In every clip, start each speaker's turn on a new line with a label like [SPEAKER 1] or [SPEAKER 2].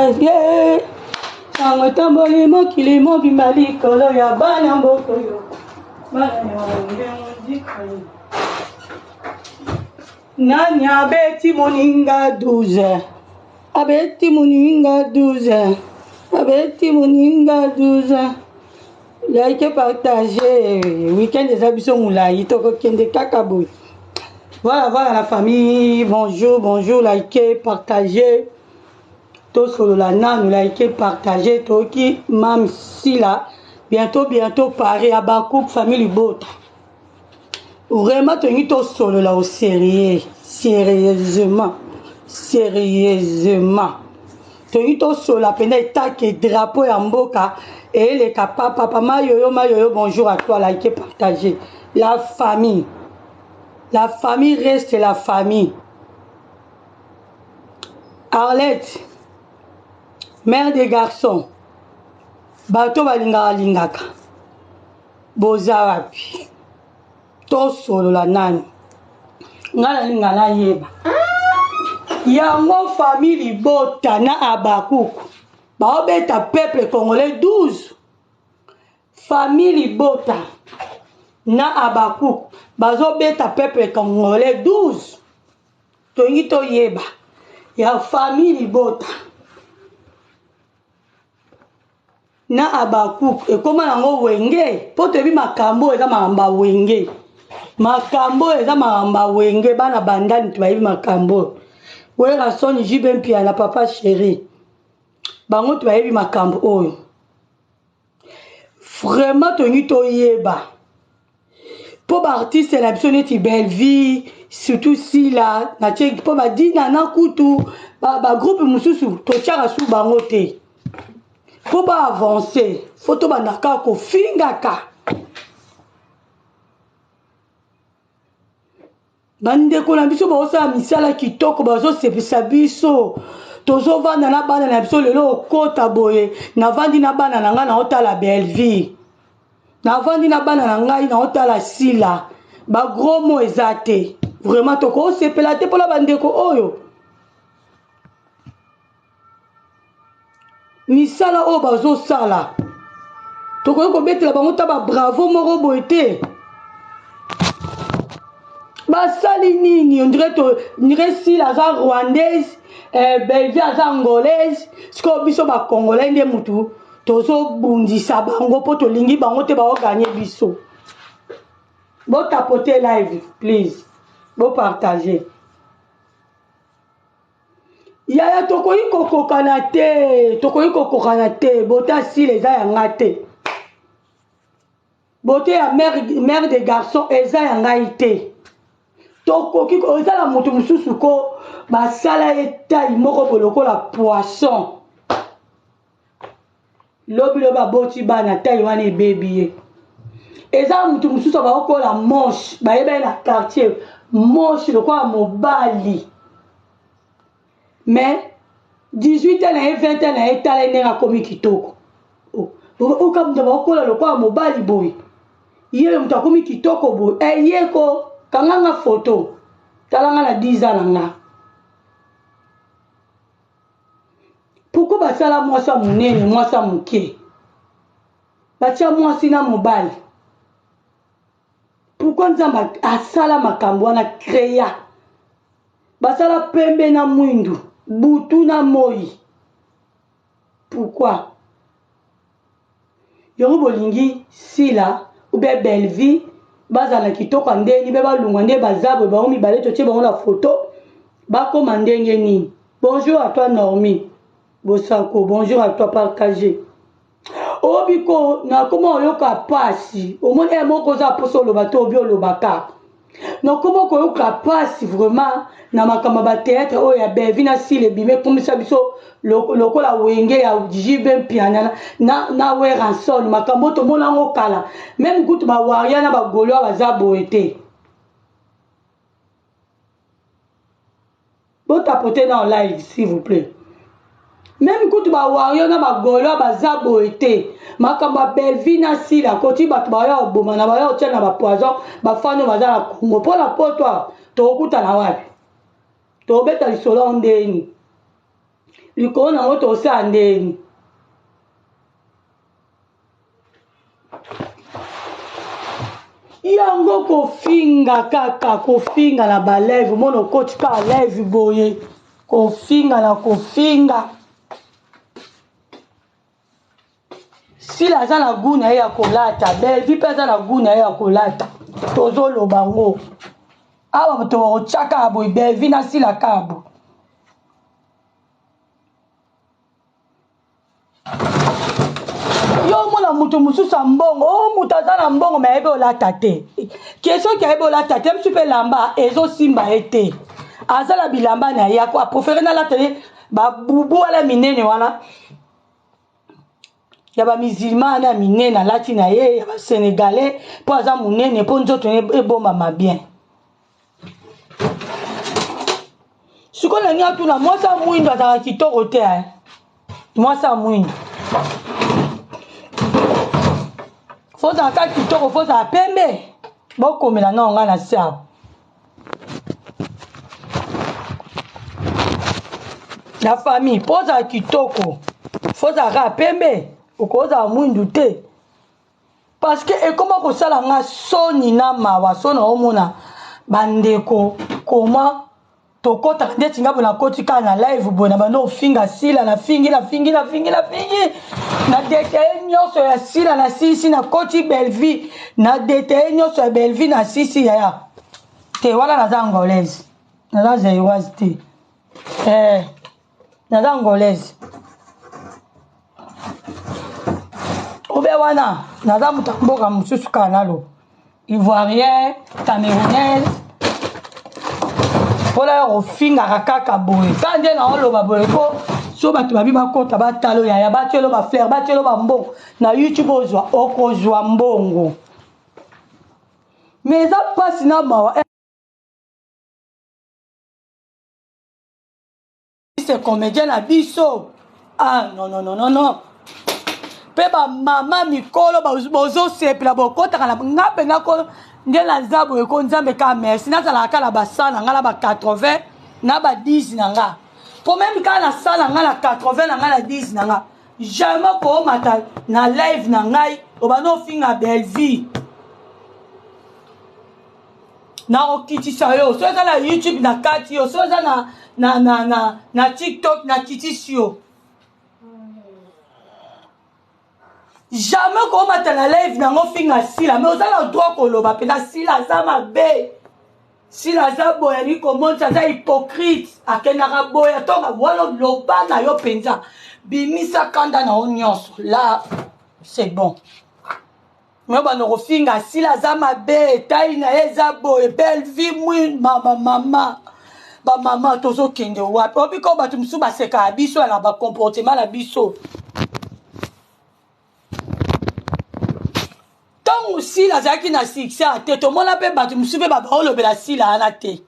[SPEAKER 1] Ye sango etamboli mokili mobimba likolo ya bana mboka oyo bana ya wenge muzika. Nani abeti moninga 12 abeti moninga 12 abeti moninga 12. Like, partage. Week-end eza biso molai, tokokende kaka boye. Voilà, voilà la famille. Bonjour, bonjour. Likez, partagez. Tosolola nanu, likez, partagez. Toki Mam Sila. Bientôt, bientôt, Paris, Abakouk, famille Libota. Vraiment, tolingi tosolola au sérieux. Sérieusement. Sérieusement. Tolingi tosolola mpenza etake drapeau ya mboka eyeleka papa mayoyo mayoyo. Bonjour à toi, likez, partagez. La famille. La famille reste la famille. Arlette, mère des garçons, bato balingaka lingaka, boza wapi? Tosolola nani? Nga nalinga nayeba yango. Famille Libota na Abakuku baobeta peuple congolais 12. Famille Libota na Abakuku bazobeta peuple congolais 12. Tolingi toyeba ya famille Libota na Abakuku ekóma nango wenge, mpo toyebi makambo oyo eza makambo ya wenge. Makambo oyo eza makambo ya wenge. Bana bandani to bayebi makambo oyo. Werrason, JB Mpiana, papa chéri, bango to bayebi makambo oyo. Vraiment, tolingi toyeba mpo baartiste na biso neti Bellevie, surtout Sila natie, mpo badina na kutu bagroupe mosusu totiaka su bango te mpo baavance. Fo tobanda kaka kofingaka bandeko na biso. Baosala misala kitoko, bazosepisa biso. Tozovanda na bana na biso. Lelo okota boye, navandi na bana na ngai, naotala Bellevie, navandi na bana na ngai, naotala Sila. Bagros mo eza te. Vraiment, tokosepela te mpona bandeko oyo, misala oyo bazosala. Tokoki kobetela bango ta babravo moko boye te. Basali nini? On dirait Sila aza rwandaise, Bellevie aza angolaise. Sikoyo biso bacongolais nde mutu tozobundisa bango mpo tolingi bango te, baoganye biso. Botapote live, please, bopartage. Yaya, tokoki kokokana te, tokoki kokokana te. Bota Sila eza yanga te, bote ya mère de garçon eza ya ngai te. Tokoki eza na moto mosusu ko basala ye taille moko boye lokola poisson. Lobi lobi aboti bana, taille wana ebebi ye. Eza motu mosusu baokola moche, bayeba ye na quartier moche lokola mobali, mais 18 ans na ye, 20 ans na ye, tala ye ndenge akomi kitoko. Oka moto baokola lokola mobali boye, ye moto akomi kitoko boye. Ye ko kanganga foto, talanga na 10 ans na nga. Pourquoi basala mwasi ya monene, mwasi ya moke, batia mwasi na mobali? Pourquoi Nzambe asala makambo wana, créa basala pembe na mwindu, butu na moi? Pourquoi yango bolingi Sila ou bien Bellevie bazala na kitoko ya ndeni mpe balungwa nde baza boye? Bango mibale totie bango na foto, bakóma ndenge nini? Bonjour à toi, Normi Bosako, bonjour à toi. Partage obiko. Nakoma oyoka pasi. Omoni ye moko oza mposa oloba te, obi olobaka. Nakoma koyoka pasi vraiment na makambo ya batéâtre oyo ya Bellevie na Sila. Ebima ekomisa biso lokola wenge ya JB Mpiana na Werrason. Makambo oyo tomona yango kala. Même kutu bawaria na bagaulois baza boye te. Botapote na live, s'il vous plaît. Même kutu bawario na bagaulois baza boye te. Makambo ya Bellevie na Sila koti, bato baya koboma na baya kotia na bapoison. Bafani oyo baza na Congo mpo na poto awa, tokokutana wapi? Tokobeta lisolo ndeni? Likolo nango tosala ndeni. Yango kofinga kaka kofinga na ba live omona okoti kaka live boye kofinga na kofinga. Sila aza na gout na ye ya kolata, Bellevue mpe aza na gout na ye ya kolata. Tozoloba ngo awa tokotya kaka boye Bellevue na Sila kaka boye. Yo omona moto mosusu ya mbongo, o oh, moto aza na mbongo me ayebi olata te. Ke soki ayebi olata te, mosusu mpe elamba ezosimba ye te. Aza na bilamba na ye, aprefere nalata ye babubu wana minene wana ya bamusulman wana ya minene alati na ye ya basenegalais mpo aza monene mpo nzoto ebombama bien sikoyo nalingi atuna mwasi ya mwindo azalaka kitoko te eh? mwasi ya mwindo fozalaka kitoko fozala pembe bokomela nao ngai na se awa na famille mpo ozala kitoko fo ozala kaka pembe okozala mwindu te parce que ekoma kosala nga soni na mawa so naomona bandeko koma tokotaka ndeti nga boye nakoti kaka na live boye na bando ofinga sila nafingi nafingi nafingi nafingi na detaye nyonso ya sila na sisi nakoti bellevie na detaye nyonso ya bellevie na sisi yaya te wana naza angolaise naza zairoise te eh, naza angolaise obe wana naza moto ya mboka mosusu kaka naloba ivoirien camerounaise mpona ya kofingaka kaka boye ka nde naoloba boye ko so bato babi bakota batalo yaya batielo bafleur batielo bambongo na youtube ozwa okozwa mbongo mais eza mpasi na mawa se comédien na biso ah non non non non non mpe bamama mikolo bozosepela bokotaka na nga mpenza ko nde naza boye ko nzambe ka merci nazalaka kaka na ba 100 na nga na ba 80 na ba 10 na nga mpo meme kaka na 100 na nga na 80 na nga na 10 na nga jamais koomata na live na ngai obanda ofinga bellevie nakokitisa yo so eza na youtube na kati yo so eza na, na, na, na, na tiktok nakitisi yo jamais komata na live nango finga sila mais oza na droit koloba mpenza sila aza mabe sila aza boye alingi komonisa aza hypocrite akendaka boye atonga wana loba na yo mpenza bimisa kanda na yo nyonso la c'est bon me banda kofinga sila aza mabe tai na ye eza boye belle vie mwi mama mama bamama tozokende wapi obiko bato mosusu basekaka biso na bacomportement na biso ntango sila azalaki na succès te tomona mpe bato mosusu mpe baolobela sila wana te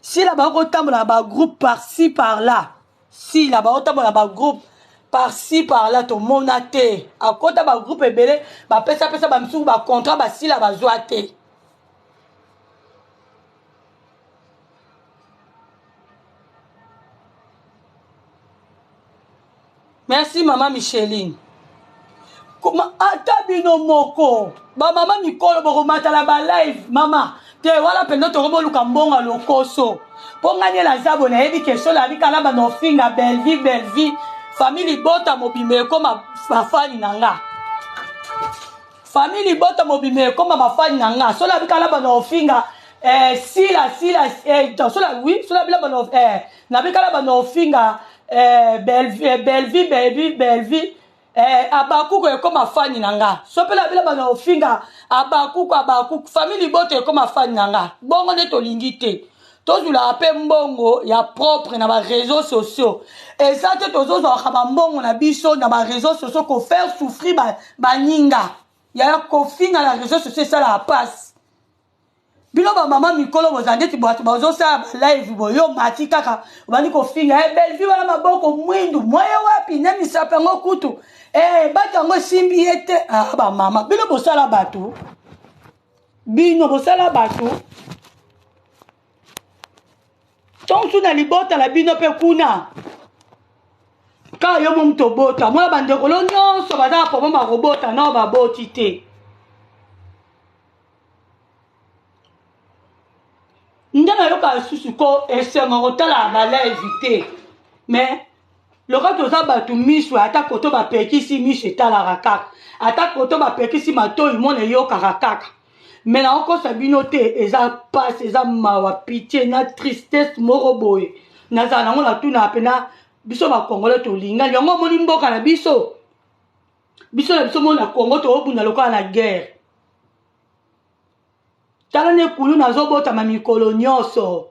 [SPEAKER 1] sila bakotambola na bagroupe par-ci par-là sila baotambola na bagroupe par-ci par-là tomona te akota bagroupe ebele bapesapesa bamisusu bacontrat basila bazwa te Merci mama Micheline. Koma ata bino moko ba mama mikolo bokomata na ba live mama te wana mpenza tokoboluka mbongo ya lokoso mpo ngai nde naza boye nayebi question nayebi kala banda ofinga bellevie bellevie famille libota mobimba ekoma bafani na nga famille libota mobimba ekoma bafani na nga soki nayebi kala banda ofinga eh, sila sila eh, sola oui sola bila banda eh, nabikala banda ofinga eh, Bellevue, eh, Bellevue, Bellevue, Bellevue eh, abakuku ekoma fani na nga so mpe nabila bana ofinga abakuku abakuku famille libota ekoma fani na nga bongo nde tolingi te tozwilaka mpe mbongo ya propre na bareseau sociaux eza te tozozwaka bambongo na biso na bareseau sociaux kofaire souffrir baninga ba yaya kofinga na réseau sociaux esalaka mpasi bino ba mama mikolo bozala ndeti bato bazosala ba live boye yo mati kaka obandi kofinga e eh, bellevue wana maboko mwindu moye wapi na misapo yango kutu e baki yango esimbi ye te ah, bamama bino bosala bato bino bosala bato ntongo mosusu na libota na bino mpe kuna. Kaka yo mo moto obota mona, bandeko lo nyonso baza na problème ya kobota, nao baboti te. Nde nayoka lisusu ko esengo kotala balive te, mais loka toza bato miso, ata koto bapekisi miso etalaka kaka, ata koto bapekisi matoi mona eyokaka kaka. Me nakokosa bino te, eza pasi, eza mawa, pitie na tristesse moko boye nazala nango. Natunaka mpena biso bakongole tolingani yango, omoni mboka na biso, biso na biso mona Kongo toobunda lokola na guerre. Tala nde kulu nazobotama mikolo nyonso,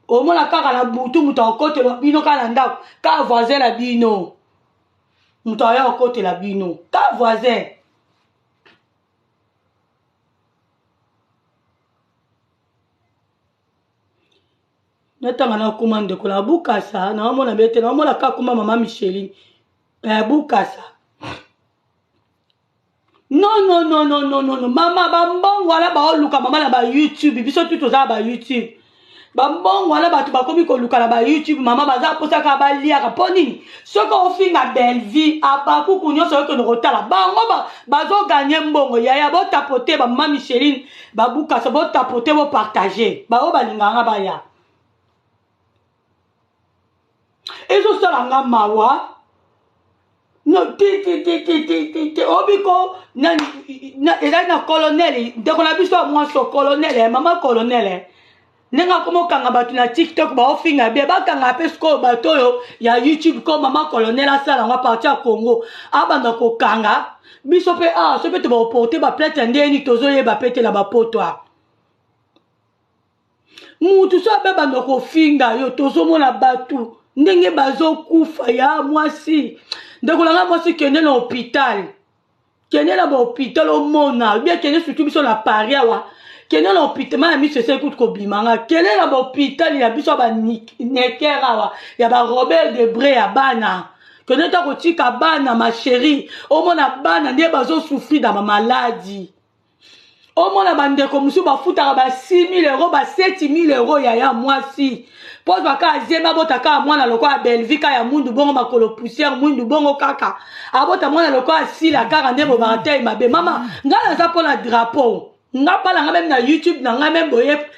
[SPEAKER 1] omona kaka na butu moto akotela bino kaka na ndako, kaka voisin na bino moto aya kokotela bino, kaka voisin. Natanga nakoma ndeko na Bukasa, naomona be te, naomona kaka kuma mama Micheline Bukasa. Non, non, non, non, non, non, non. Mama, bambongo wana baoluka mama na ba YouTube, biso tu toza na ba YouTube. Bambongo wana bato bakomi koluka na ba YouTube, mama, baza mposa kaka baliaka. Mpo nini? Soki ofinga Bellevie, abakuku nyonso oyokende kotala bango, bazoganye mbongo. Yaya, botapote bamama Micheline Babukasa, botapote, bopartage, baoyo balingaka nga baya. Ezosala nga mawa. No, ti ti ti ti ti ti ti obiko ezali na colonel, ndeko na biso ya mwasi, colonel, mama colonel, ndenge akoma okanga bato na TikTok, baofinga bie, bakanga mpe sikoyo bato oyo ya YouTube. Ko mama colonel asala yango apartir ya Congo, abanda kokanga biso mpe awa. So mpe tobakoporte baplainte ya ndeni, tozoyeba mpe te na bapoto awa. Mutu so abe banda kofinga yo, tozomona bato ndenge bazokufa. Ya mwasi, ndeko na ngai mwasi, kende na hôpital, kende na bahôpital omona bien, kende surtout biso na Paris awa, kende na hôpital. Ma ya miso esali kutu kobima nga. Kende na bahôpital ya biso ya banecker awa, ya baRobert Debré ya bana, kende ta kotika bana. Ma chérie, omona bana nde bazosouffrir na bamaladi, omona bandeko mosusu bafutaka ba 6 000 euro, ba 7 000 euro. Yaya mwasi, mpo ozwa kaka zemi, abota kaka mwana lokola Bellevie, kaka ya mwindu bongo, makolo poussière, mwindu bongo, kaka abota mwana lokola Sila, kaka nde bobaka te mabe. Mama, ngai naza mpo na drapeau, nga bala nga même na YouTube na ngai même boye.